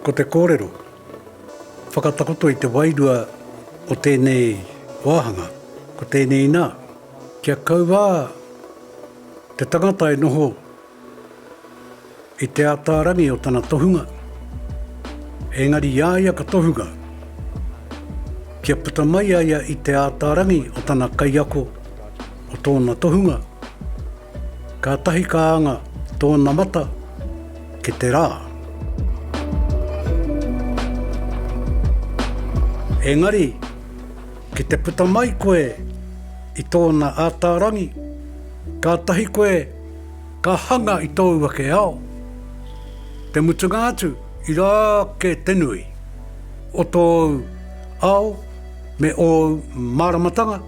Ko te kōrero, whakatakoto i te wairua o tēnei wāhanga, ko tēnei inā, kia kauā te tangata e noho i te ātārangi o tana tohunga, engari i a ia ka tohunga, kia puta mai a ia i te ātārangi o tana kaiako, o tōna tohunga, kātahi ka anga tōna mata ki te rā. Engari, ki te puta mai koe i tōna ātārangi, kātahi koe Ka hanga i tōu ake ao. Te mutunga atu, i rā ake te nui o tōu ao me ōu māramatanga,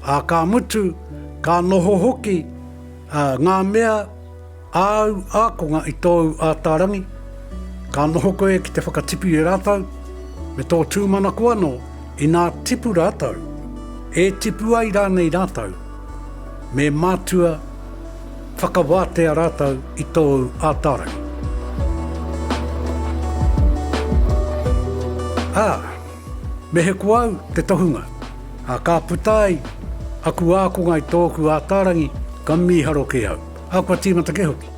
ā, ka mutu, ka noho hoki ngā mea āu ākonga i tōu ātārangi, ka noho koe ki te whakatipu i a rātou, me tō tūmanako anō, inā tipu rātou, e tipu ai rānei rātou, me mātua whakawātea rātou i tōu ātārangi. Ā, me he ko au te tohunga, ā, ka puta ai aku ākonga i tōku ātārangi, ka mīharo kē au. Ā, kua tīmata kē hoki.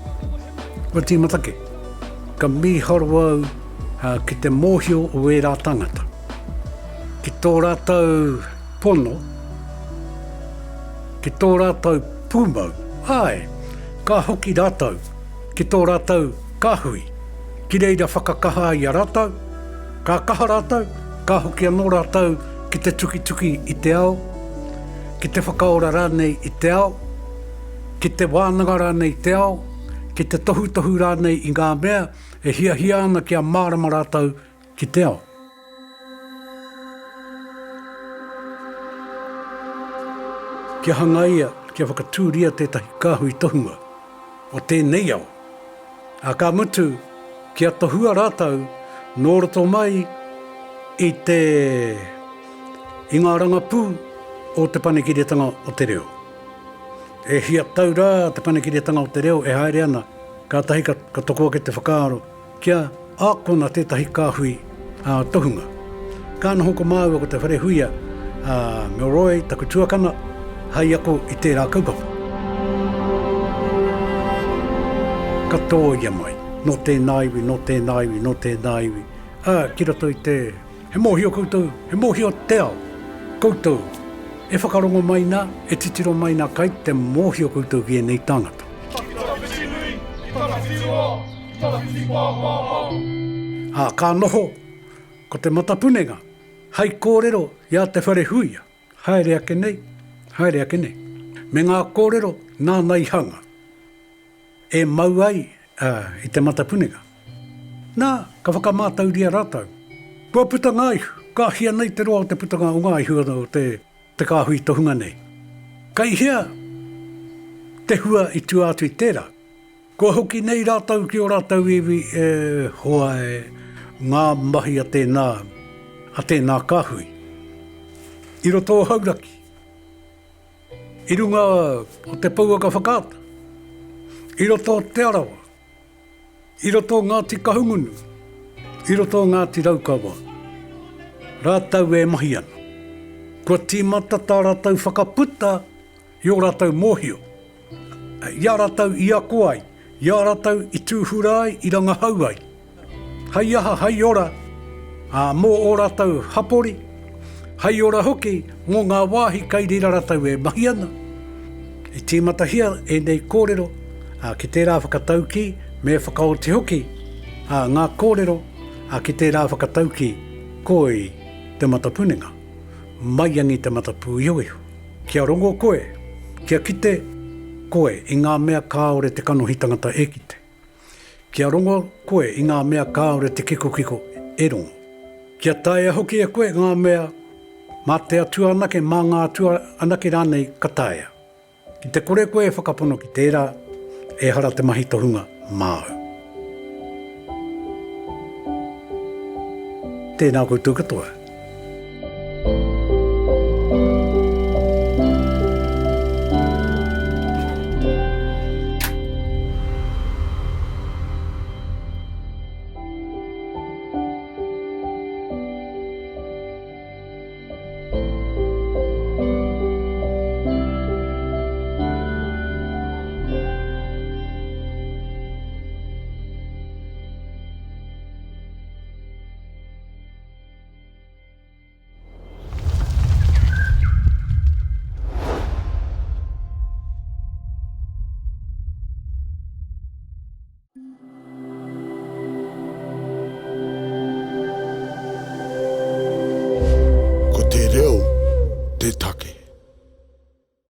Kua tīmata kē. Ka mīharo au ki te mōhio o ērā tāngata, ki tō rātou pono, ki tō rātou pūmau, āe, ka hoki rātou ki tō rātou kāhui, ki reira whakakaha ai i a rātou, ka kaha rātou, ka hoki anō rātou ki te tukituki i te ao, ki te whakaora rānei i te ao, ki te wānanga rānei i te ao, ki te tohutohu rānei i ngā mea e hiahia ana kia mārama rātou ki te ao. Kia hangaia, kia whakatūria tētahi kāhui tohunga o tēnei ao, ā, ka mutu, kia tohua rātou nō roto mai i te, i ngā rangapū o Te Panekiretanga o te Reo. E hia tau rā Te Panekiretanga o te Reo e haere ana, kātahi ka, ka toko ake te whakaaro, Kia ākona tētahi kāhui tohunga. Ka noho ko māua ko Te Wharehuia me Roy, taku tuakana, hai ako i tērā kaupapa. Ka tōia mai, nō tēnā iwi, nō tēnā iwi, nō tēnā iwi, ā, ki roto i te, he mōhio koutou, he mōhio te ao, koutou e whakarongo mai nā, e titiro mai nā, kai te mōhio koutou ki ēnei tāngata. Ki tawhiti nui, ki tawhiti roa, ki tawhiti pāpāpā. Ā, ka noho ko te matapunenga hai kōrero i a Te Wharehuia, haere ake nei, haere ake nei, me ngā kōrero nāna i hanga, e mau ai i te matapunenga. Nā, ka whakamātauria rātou. Kua puta ngā ihu, ka hia nei te roa o te putanga o ngā ihu o te te kāhui tohunga nei. Kei hea te hua i tua atu i tērā? Kua hoki nei rātou ki ō rātou iwi e hoa e ngā mahi a tēnā, a tēnā kāhui. I roto o Hauraki, i runga o te pouaka whakaata, i roto o Te Arawa, I roto o Ngāti Kahungunu, i roto o Ngāti Raukawa, rātou e mahi ana. Kua tīmata tā rātou whakaputa i ō rātou mōhio, i a rātou i ako ai, i a rātou i tūhura ai, i rangahau ai. Hei aha, hei ora, ā, mō ō rātou hapori, hei ora hoki mō ngā wāhi kei reira rātou e mahi ana. I tīmatahia ēnei kōrero ki tērā whakataukī me whakaoti hoki ngā kōrero ki tērā whakataukī koi te matapunenga, maiangi te matapūihoiho. Kia rongo koe, kia kite koe i ngā mea kāore te kanohi tangata e kite. Kia rongo koe i ngā mea kāore te kikokiko e rongo. Kia taea hoki e koe ngā mea mā te Atua anake, mā ngā atua anake rānei ka taea. Ki te kore koe e whakapono ki tērā, ehara te mahi tohunga māu. Tēnā koutou katoa.